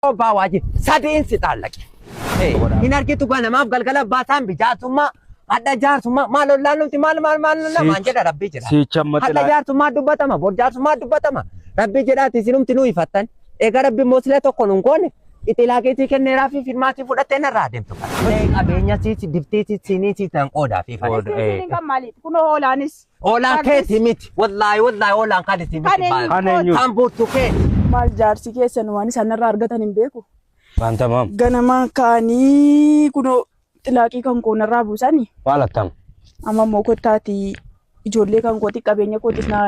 Abbaa waajii sadiin si xaallaqe. Hin argitu gaa namaaf galgala abbaa isaan bijaatummaa hadha jaarsummaa maal ollaan nuti maal maal maal namaan jedha rabbii jedha. Siicha amma Hadha xilaa. jaarsummaa dubbatama bor jaarsummaa dubbatama rabbii jedhaati isinumti nu ifattan egaa rabbi immoo sila tokko nun goone ixilaaqiitii kenneeraa fi firmaatii fudhattee narraa adeemtu. Qabeenya siisi diftiisi siiniisi nan qoodaa fi fadhe. Qooda. Isiin kan maaliiti? Kunoo hoolaanis. Hoolaan keeti miti wallaahi wallaahi hoolaan kan isin Kan miti. eenyu? Kan eenyu? Kan burtu keeti. Maal jaarsi keessan waan isaan irraa argatan hin beeku. Waan tamaam. Ganamaan ka'anii kunoo xilaaqii kan koo narraa buusanii. Maal attam? Amma immoo kottaati ijoollee kan kooti qabeenya kootis na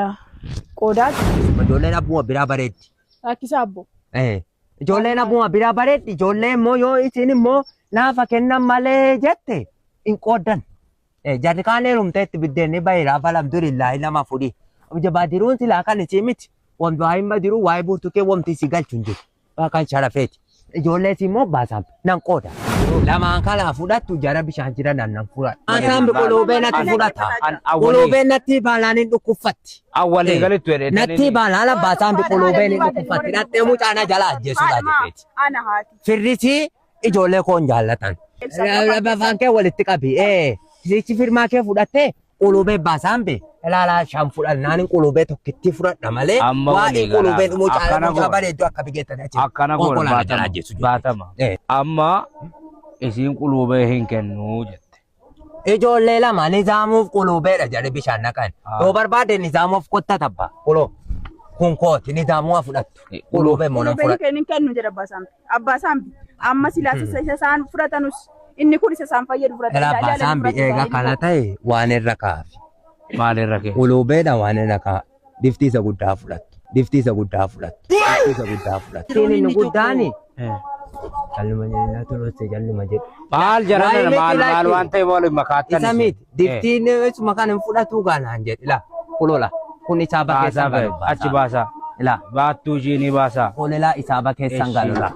qoodaati. Ijoolleen abbuma biraa bareeddi. Rakkisaa abbo. Ijoolleen abbuma biraa bareeddi. Ijoollee immoo yoo isin immoo naafa kennan malee jette hin qooddan. Jarri kaan heerumtee itti biddeenni baheera alhamdulillahi lama fudhi. Jabaa silaa kan isii miti. Wanti waa hin badiru waa'ee burtukee wanti isii galchu hin jiru. Kan sharafeeti. Ijoollee isii immoo baasaan nan qooda. Lamaan kana fudhattu jara bishaan jira nan nan fudhadha. Baasaan quluubee natti fudhata. Quluubee natti baalaan hin dhukkubfatti. Awwalee galittu jedhee. Natti baalaan baasaan quluubeen hin dhukkubfatti. Dhattee mucaana jala ajjeesuudha jetteeti. Ana haati. Firrisii ijoollee koon jaallatan. Afaan kee walitti qabi. Sichi firmaa kee fudhattee quluubee baasaan bee. Ilaalaa shan fudhannaan quluubee tokkitti fudhadha malee. Amma Waa'ee walii quluubee galaana. dhumuu caalaa Akkana mucaa goona. bareedduu akka bigeettan achi. Akkana goona Konkolaataa jala baatama. ajjeesu jechuudha. Baatama. Amma isiin quluubee hin kennuu jette. Ijoollee lama nizaamuuf quluubeedha jedhe bishaan naqan. Yoo barbaade nizaamuuf qotta tabba. Quloo kun kooti nizaamuu haa fudhattu. Quluubee immoo nan Quluubeen fudhadha. kennin kennu jedha abbaa saambi. Abbaa saambi. Amma silaa isa isaan fudhatanus inni kun isa isaan fayyadu fudhata. Ilaa abbaa saambi eega kana ta'e waan irra kaafi. Maalirra kee? Quluubeedha waan irra kaafi. Diftii isa guddaa fudhattu. Diftii isa guddaa fudhattu. Diftii isa guddaa fudhattu. Inni guddaani. Calluma jedhe tolosse calluma jedhe. Maal Waa'ee jaran maal miti maal waan ta'e maal makaattan. Isa miti. Diftiin isuma kan hin fudhatu gaanaan jedhe. Ilaa kulola. Kun isaa Baasaa bakeessan ba'e galu. achi baasaa. Ilaa. Baattuu ishii ni baasaa. Kulilaa isaa bakeessan galu. Ilaa.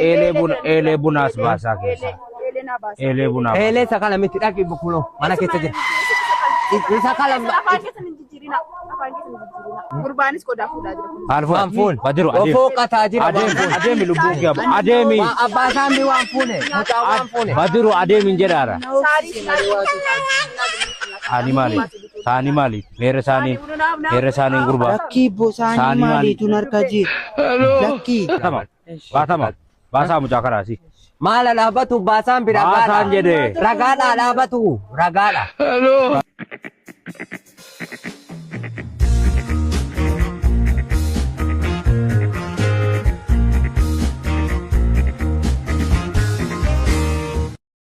Eelee buna eelee bunaas baasaa keessa. Eelee naa baasa. Eelee bunaa. Eelee isa kana miti dhaqi kuloo mana keessa jira. Isa kana Afaan keessan hin jijjiirina. Afaan keessan hin jijjiirina. Gurbaanis qodaa fuudhaa jira. Maal waan fuune. Badiru adeemi. Ofoo qataa jira waan Adeemi fuune. adeemi lubbuu kee abu. Adeemi. Waan abbaa saambi waan fuune. Mucaa waan fuune. Badiru adeemi hin jedhaara. Saarii Saanii maali? Saanii maali? Meerre saanii. Meerre saaniin gurbaa. Lakkii bosaanii Saanii maali? maaliitu narka jira? Lakkii. Baatama. Baatama. Baasaa mucaa kanaasi. Maala dhaabatu baasaan bi Baasaan ragaadha. jedhe. Ragaadha dhaabatu ragaadha.